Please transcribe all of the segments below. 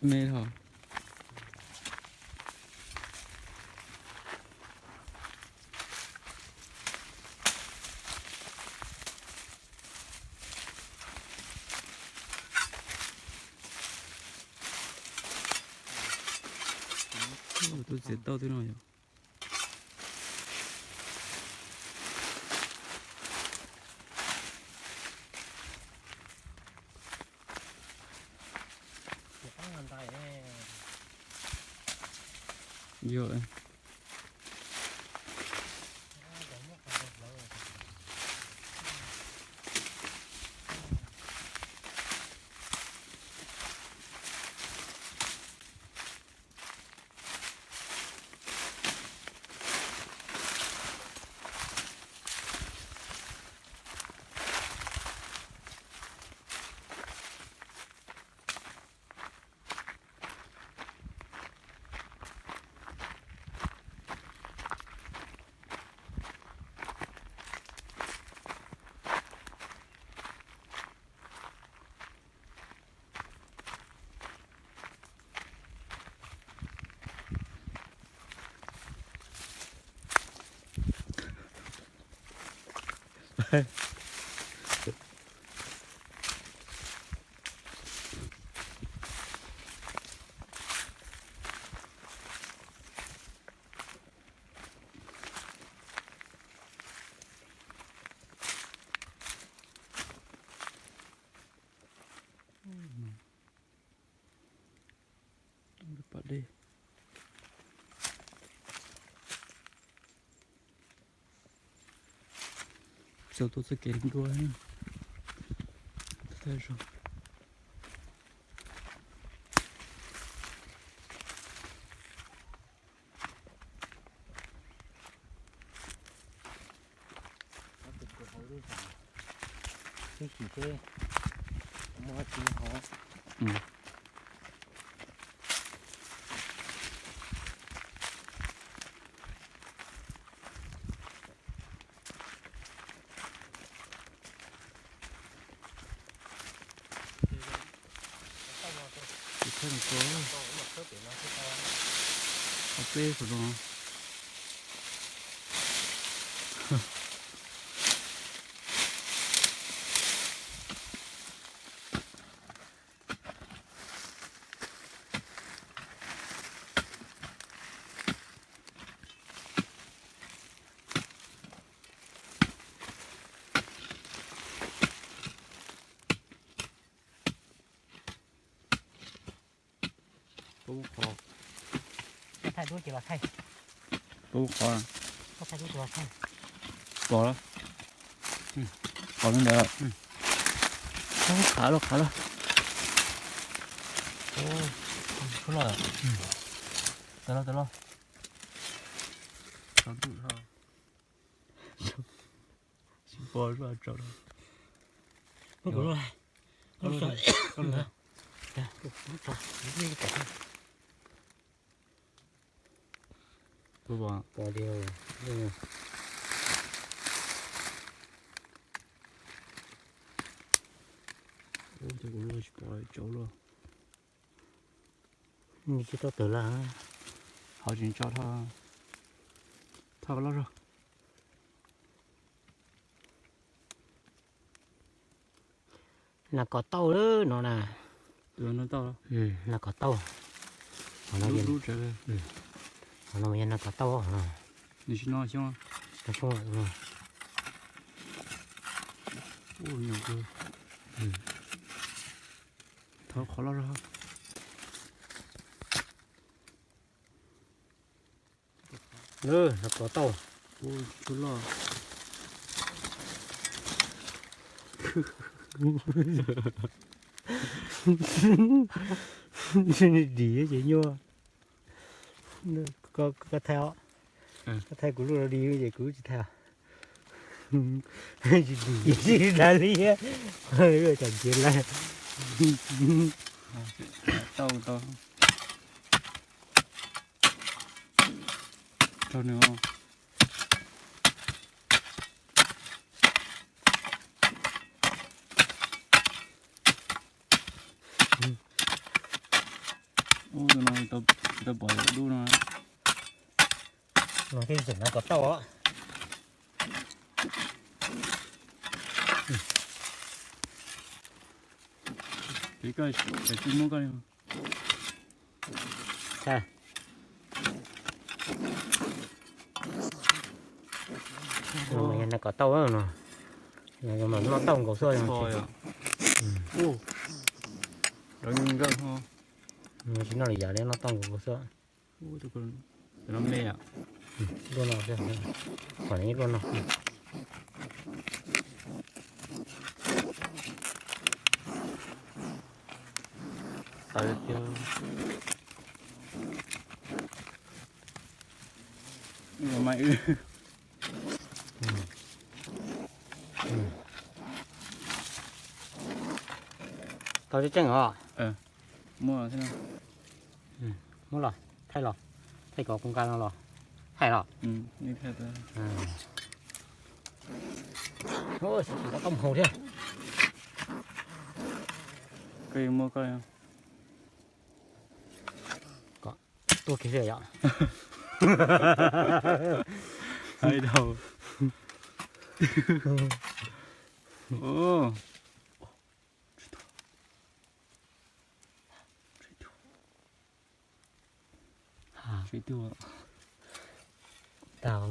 Me hov. Tus txiav tau twg no yog. Yog. Pas dej. Txog tuaj txoj kev dua. Tag zog. Ib chim seb muaj dab tsi hov. Tus thawj no ko, ob peb tus no. Pab muab qhov. Thaij duab ces los thaij. Pab muab qhov. Thaij duab ces los thaij. Pom lawm. Qhov ntawd. Qhav los qhav los. Tawm los tawm los. Tsaus ntuj dhau. Tsis pom zuaj tsaus dhau. Pom tiag. Ua cas kuv luag tsis pom tsaus luaj. Nws tsis tau tawm lawm. Ho tsis tso thaj, thaj loj zog. Nas kos tauj no na. Nas kos tauj. Qhov no yog nas kos tauj. Nws tsis no xyoob. Thov qhov loj zog. Nas kos tauj. Ua tsuj loj. Dim ces nyuaj. Koj thaij os. Koj thaij kuv lub no di ces kuv tsis thaij. Tsis dim tsis thaij li. Tam nciv lawm. Tau tau. Rau nws. Ub, tus no tsis tau pom dub no. No thiaj tseem no kom tau os. Ces koj tsis muab koj li. No mas yog noj kom tau no, mas noj tau nkaus xwb. Tsis noj li yam li noj tau nkaus xwb. Luaj no, qhov no luaj no. Tau tseeb tseeb os. Muab, muab los thaij los, thaij kom kuv nqa no los thaij los. Tsis tau koj mus haus thiab. Koj muab koj. Kom tuaj kiag li yom. Hais dhau. Tau.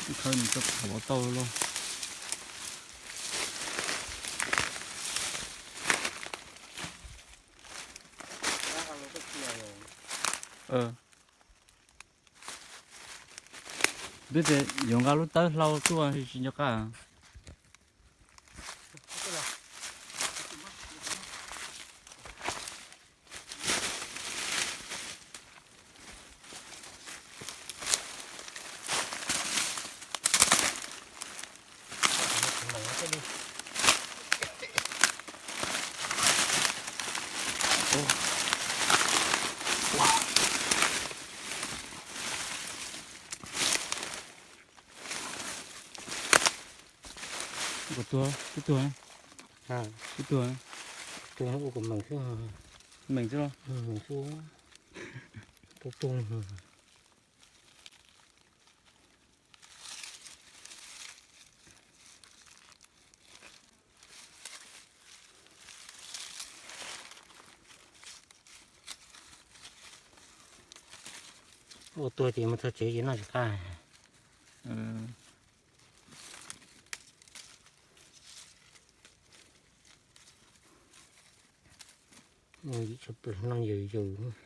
Ib khawb nws tau phom tau lawm. Twb tias yuav nqa lub tawb hlau tuaj tsis nco qab. Kuv tuag, twb tuag, twb tuag, ua kuv meem xwb, meem xwb los, meem xwb, tuag tuag. Ua tuag ces mus txog tsev ces noj tsis qab. Yim tshaj plaws no yws yws.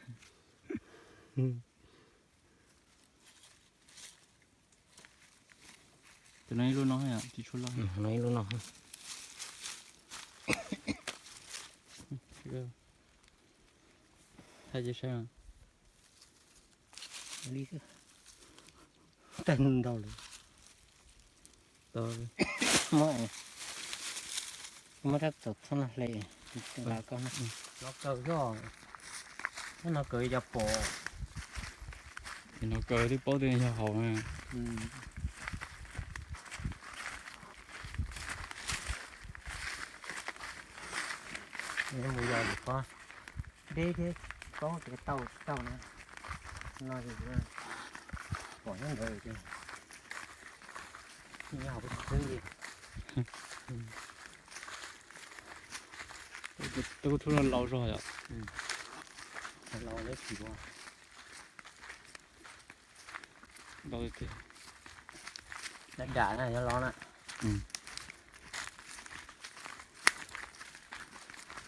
Tus no ib lub no, tsis tshua loj. No ib lub no. Thaij cia saib. Tag ntau lawm. Muab, muab rab txaus txhob no hle. Nov kaw xwb, nov kaw cov pom. Nov kaw twb paub tias yog haus na. Mus yos lwm qhov deb thiab, paub tias tau tsis tau na. No ces pom nyob ntawd ces nyob hauv xwb li. Tub thub no laus zog yom. Laus lawm tsis ua. Dam na, nyob los na.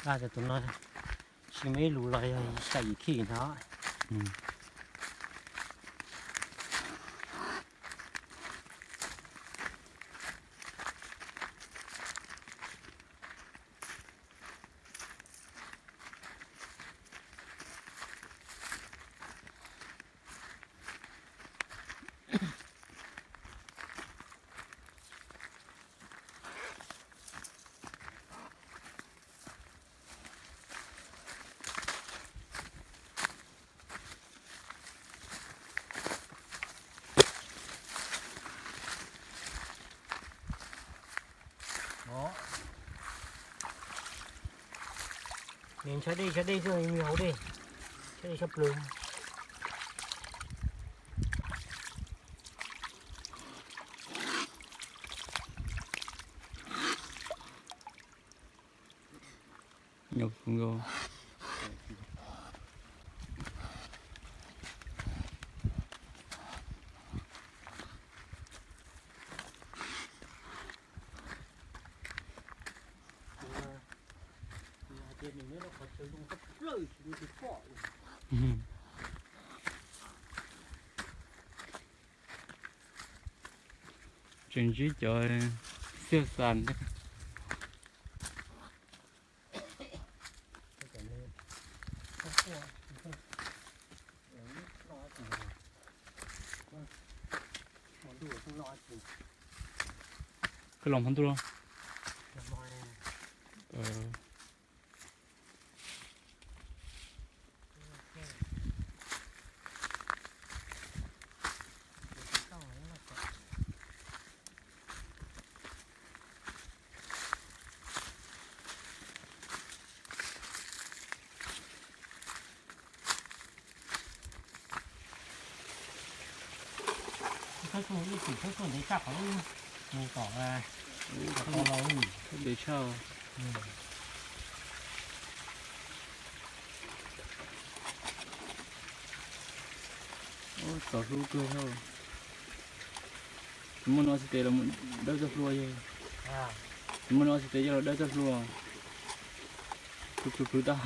Laj cov tus no, tsis muaj ib lus los yog xya yim khij no. Nws ntshai dej, ntshai dej xwb, nws hauv dej, ntshai dej sab plaws. Nyob kawg nkaus. Tseem ntsib cov xiaj xas ntag. Koj los hmo ntuj los? Thawj tug ib tug thawj tug ntev tshaj qhov lub nws tom, tom los ntev tshaj. Txaus hlub kawg. Tsis muaj no xib tes los dawb txoj hlua yog. Tsis muaj no xib tes coj los dawb txoj hlua. Plhws plhws plhws tag.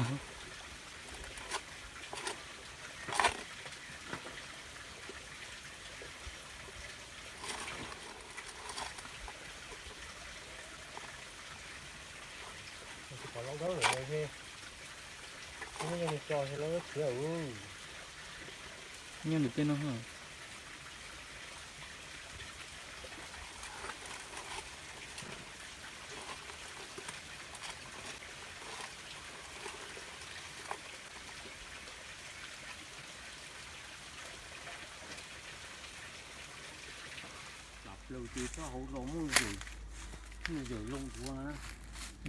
Nyob ntawm tej no.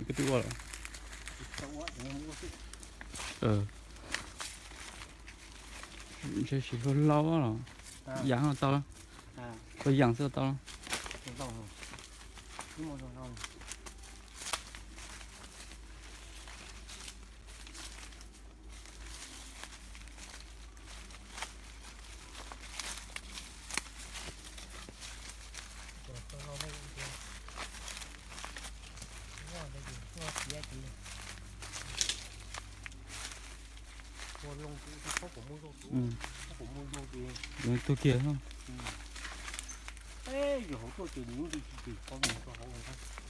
Koj twb ua lawm. Ntshe siv hlua hlau los, yam tau, ua yam xwb tau. Tug kiag. Yog hauv tuaj ces nws yeej tsis tsis tau mus rau hauv lawm.